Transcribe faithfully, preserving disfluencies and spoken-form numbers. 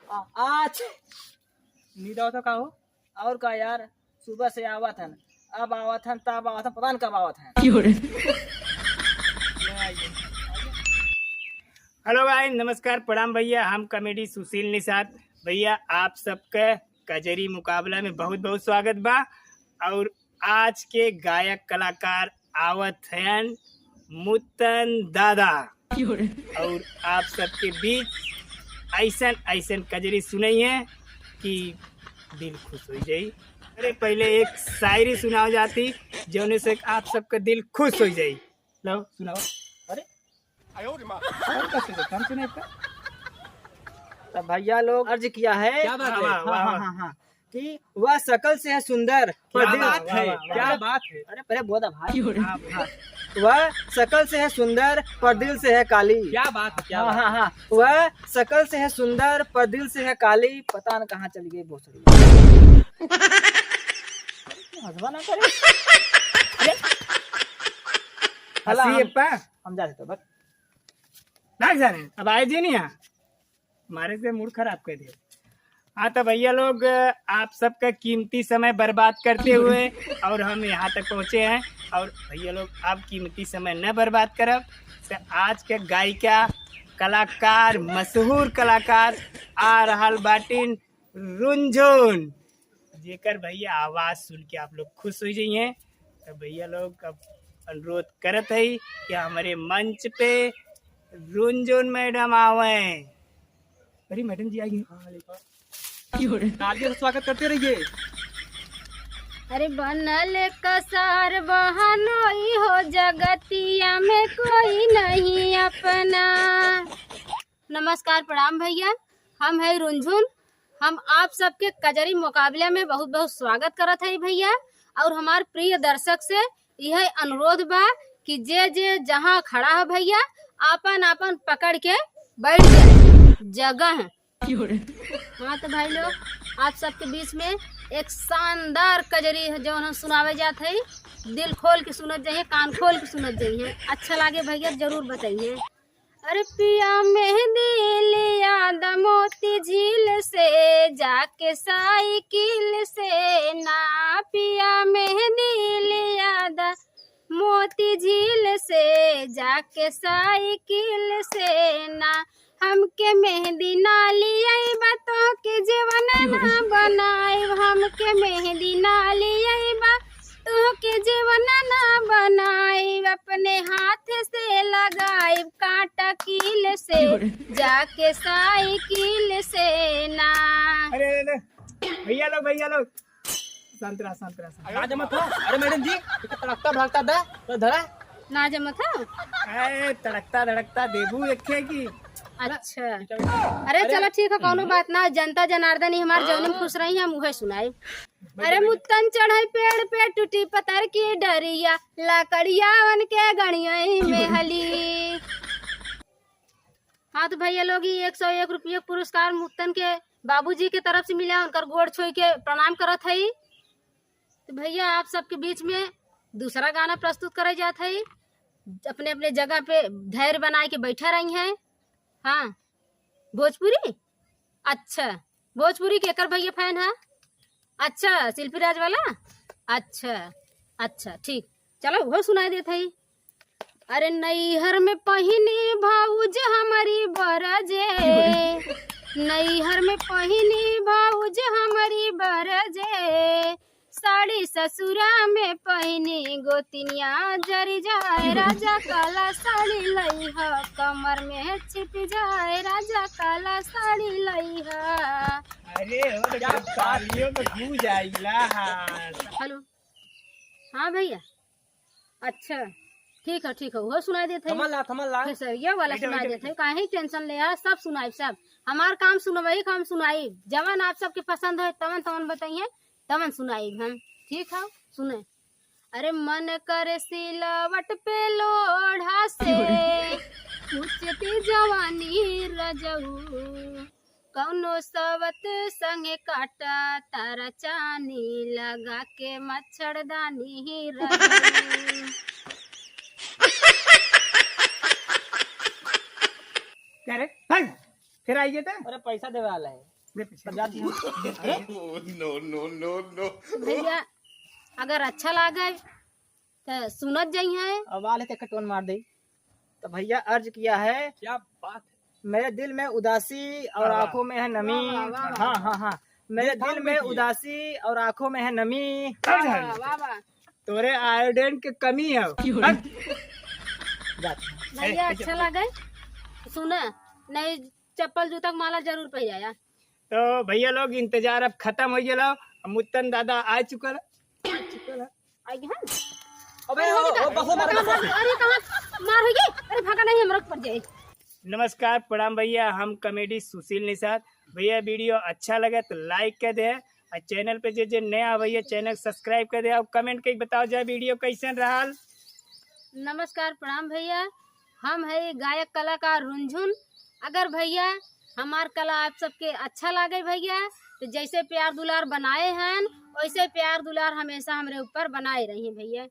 आ, आज नींद आवत है का हो? और का यार, सुबह से आवत हन, अब आवत हन, तब आवत हन, पता न कब आवत हन। क्यों रे? हेलो भाई, नमस्कार, प्रणाम भैया, हम कॉमेडी सुशील निषाद। भैया, आप सबके कजरी मुकाबला में बहुत बहुत स्वागत बा। और आज के गायक कलाकार आवत हन मुत्तन दादा। और आप सबके बीच ऐसन ऐसन कजरी सुनइहें कि दिल खुश होइ जाई। अरे, पहिले एक शायरी सुनाव जाती, जौने से आप सबके दिल खुश होइ जाई। लो, सुनाओ। अरे, और कैसे देता हम सुनाई का? तो भैया लोग अर्ज किया है। क्या बात है? वाह, वाह, हाँ, वाह। हाँ, हाँ, हाँ। कि वह शकल से है सुंदर, पर क्या दिल बात है? वाह, वाह, क्या वाह। बात है? अरे, पहले बोला भाई। हाँ, हाँ। वह शकल से है सुंदर, पर दिल से है काली। क्या बात है? क्या हाँ, बात हाँ, है? हाँ। वह शकल से है सुंदर, पर दिल से है काली। पता न कहाँ चली गई भोसड़ी। हंसबा ना करे। अरे। हंसी हम, अप्पा। हम जा रहे तो बस। भाग जा रहे हैं। अब आए जी नहीं यहाँ। हमारे से मूड खराब कर दिया। हाँ, तो भैया लोग, आप सबका कीमती समय बर्बाद करते हुए और हम यहाँ तक पहुँचे हैं। और भैया लोग, आप कीमती समय न बर्बाद करब, तो आज के गायिका, कलाकार, मशहूर कलाकार आ रहल बाटिन रुनझुन, जेकर भैया आवाज सुन के आप लोग खुश हो जाइए। तो भैया लोग, अब अनुरोध करत है कि हमारे मंच पे रुनझुन मैडम आवे। अरे मैडम जी आ गई। हाँ, देखो। तालियों से स्वागत करते रहिए। अरे बनल कसार बहनोई हो, जगतिया में कोई नहीं अपना। नमस्कार, प्रणाम भैया, हम है रुनझुन। हम आप सबके कजरी मुकाबले में बहुत बहुत स्वागत करत है भैया। और हमार प्रिय दर्शक से यह अनुरोध बा कि जे जे जहाँ खड़ा है भैया, आपन आपन पकड़ के बैठ जाए जगह। हाँ तो भाई लोग, आप सबके बीच में एक शानदार कजरी है, जौन हम सुनावे जात है। दिल खोल के सुनत जाइए, कान खोल के सुनत जाइए। अच्छा लागे भैया, जरूर बताइए। अरे पिया मेहंदी लिया द मोती झील से, जाके साइकिल से ना। पिया मेहंदी लिया द मोती झील से, जाके साइकिल से ना। हमके मेहंदी ना लियाइबा, तोहके जीवन ना बनाइब। हमके मेहंदी ना लियाइबा, तोहके जीवन ना बनाइब। अपने हाथ से लगाइब कांटा कील से, जाके साइकिल से ना। अरे, अरे, अरे, भैया लोग, भैया लोग, शांत रहा, शांत रहा, शांत रहा। ना जमत हो? अरे मैडम जी, ये तो तड़कता भड़कता दा, तो धरा। ना जमत हो? अरे तड़कता धड़कता देबू एखे की। अच्छा। अरे अरे चलो ठीक है, कौनो बात ना, जनता जनार्दन ही हमार जौन में खुश रही, हम उहे सुनाई। अरे मुत्तन चढ़े पेड़ पे, टूटी पत्थर की डरिया, लकड़िया उनके गड़िया में हली। हाँ तो भैया लोग, ये एक सौ एक रुपये पुरस्कार मुत्तन के बाबूजी के तरफ से मिला, उनकर गोड़ छुई के प्रणाम करत हई। तो भैया, आप सबके बीच में दूसरा गाना प्रस्तुत करे जात हई। अपने अपने जगह पे धैर्य बनाए के बैठा रही हैं। हाँ, भोजपुरी? अच्छा, भोजपुरी केकर भैया फैन है? अच्छा, शिल्पी राज वाला? अच्छा, अच्छा, ठीक, चलो, वो सुनाई देत हई। अरे नैहर में पहिनी भौज हमरी बरजे, नैहर में पहिनी भौज हमरी बरजे, साड़ी ससुरा में पहिनी गोतिनिया जरि जाए, राजा काला साड़ी लइहा, कमर में छिप जाए, राजा काला साड़ी लइहा। अरे हो तो क्या तालियों में गूंज आइला। हाँ। हेलो, हाँ भैया, अच्छा, ठीक है, ठीक है, वो सुनाई देत है। थमल ला, थमल ला। खेसरिया वाला बैठो, सुनाई बैठो, देत है, बैठो। काहे टेंशन ले आ, सब सुनाई, सब। हमार काम सुनवाई, हम सुनाई। जवन आप सबके पसंद है, तवन, तवन बताइए, तवन सुनाई हम। ठीक है, सुने। अरे मन करे सिलावट पे लोढ़ा से, उचटी जवानी रजऊ। कौनो सवत संगे काटा तारा चानी, लगा के मच्छरदानी ही रजऊ। क्या रे? भाग! फिर आइए तो। अरे पैसा देवे वाला है। ले पीछे। तब जाती हूँ। अरे, no, no, no, no। भैया, अगर अच्छा लागे तो सुनत जइहैं। अब आले ते कटोन मार दे। तो भैया अर्ज किया है, क्या बात है। मेरे दिल में उदासी और वाह, वाह। आंखों में है नमी। वाह, वाह, वाह, वाह। हाँ, हाँ, हाँ। मेरे दिल में उदासी और आंखों में है नमी। वाह, वाह, वाह, वाह। तोरे आयोडीन के कमी है। क्यों? हट। भैया, अच्छा लगे, सुना, नहीं चप्पल जूता के माला जरूर पहिराया। तो भैया लोग, इंतजार अब खत्म हो गया। मुत्तन दादा आ चुकल, आ चुकल। आई हैं? अबे, अरे, ओ, ओ, बस, बस, बस, बस। अरे, कहाँ मार होई? अरे, भागा नहीं, हम रुक पड़ जाए। नमस्कार, प्रणाम भैया, हम कॉमेडी सुशील निषाद। भैया, वीडियो अच्छा लगे तो लाइक कर दे, और चैनल पे जे जे नया भैया, चैनल सब्सक्राइब कर दे, और कमेंट करके बताओ जाए वीडियो कैसन रहल। नमस्कार, प्रणाम भैया, हम है गायक कलाकार रुनझुन। अगर भैया हमार कला आप सबके अच्छा लागे भैया, तो जैसे प्यार दुलार बनाए हैं, वैसे प्यार दुलार हमेशा हमरे ऊपर बनाए रही भैया।